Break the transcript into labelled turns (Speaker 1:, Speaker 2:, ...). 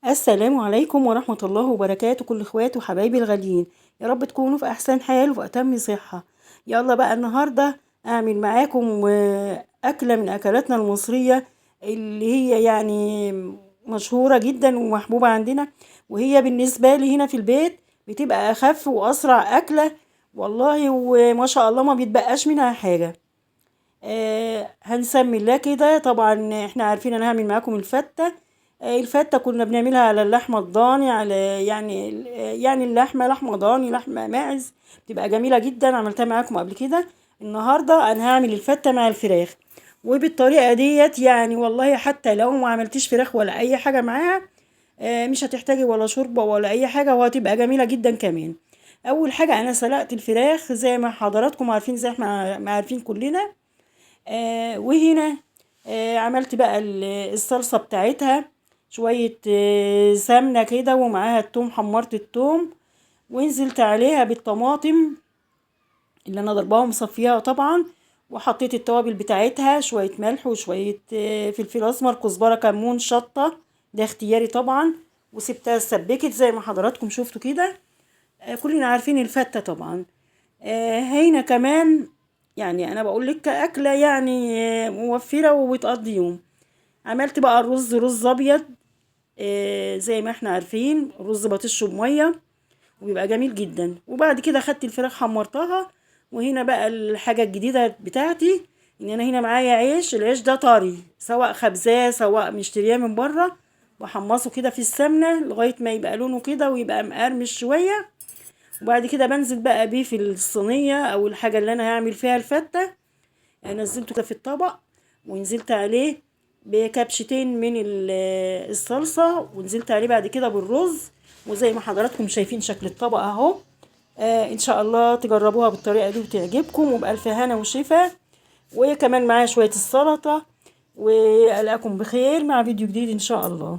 Speaker 1: السلام عليكم ورحمة الله وبركاته. كل اخواتي وحبايبي الغاليين، يا رب تكونوا في احسن حال وفي اتم صحة. يلا بقى النهاردة اعمل معاكم اكلة من اكلاتنا المصرية اللي هي يعني مشهورة جدا ومحبوبة عندنا، وهي بالنسبة لي هنا في البيت بتبقى اخف واسرع اكلة والله، وما شاء الله ما بيتبقاش منها حاجة. هنسمي الله كده. طبعا احنا عارفين انا هعمل معاكم الفتة. الفتة كنا بنعملها على اللحمة الضاني، على يعني اللحمة، لحمة ضاني، لحمة ماعز، بتبقى جميلة جدا، عملتها معاكم قبل كده. النهاردة انا هعمل الفتة مع الفراخ، وبالطريقة ديت يعني والله حتى لو ما عملتيش فراخ ولا اي حاجة معاها، مش هتحتاجي ولا شوربة ولا اي حاجة، وهتبقى جميلة جدا كمان. اول حاجة انا سلقت الفراخ زي ما حضراتكم عارفين، زي احنا ما عارفين كلنا. وهنا عملت بقى الصلصة بتاعتها، شوية سمنة كده ومعاها التوم، حمرت التوم ونزلت عليها بالطماطم اللي انا ضرباها ومصفيها طبعا، وحطيت التوابل بتاعتها، شوية ملح وشوية فلفل اسمر، كزبرة، كمون، شطة، ده اختياري طبعا، وسبتها اتسبكت زي ما حضراتكم شفتوا كده. كلنا عارفين الفتة طبعا. هنا كمان يعني انا بقول لك كأكلة موفرة وبتقضي يوم. عملت بقى الرز، رز ابيض، زي ما احنا عارفين، رز بطشه بميه وبيبقى جميل جدا. وبعد كده خدت الفراخ حمرتها. وهنا بقى الحاجة الجديدة بتاعتي، ان انا هنا معايا عيش، العيش ده طري، سواء خبزاه سواء مشترياه من بره، بحمصه كده في السمنة لغاية ما يبقى لونه كده ويبقى مقرمش شوية. وبعد كده بنزل بقى بيه في الصينية او الحاجة اللي انا هعمل فيها الفتة. نزلته كده في الطبق ونزلت عليه بكبشتين من الصلصة، ونزلت عليه بعد كده بالرز. وزي ما حضراتكم شايفين شكل الطبق اهو. ان شاء الله تجربوها بالطريقة دي وتعجبكم، وبألف هنا وشفا. وكمان معايا شوية السلطة، وألاقيكم بخير مع فيديو جديد ان شاء الله.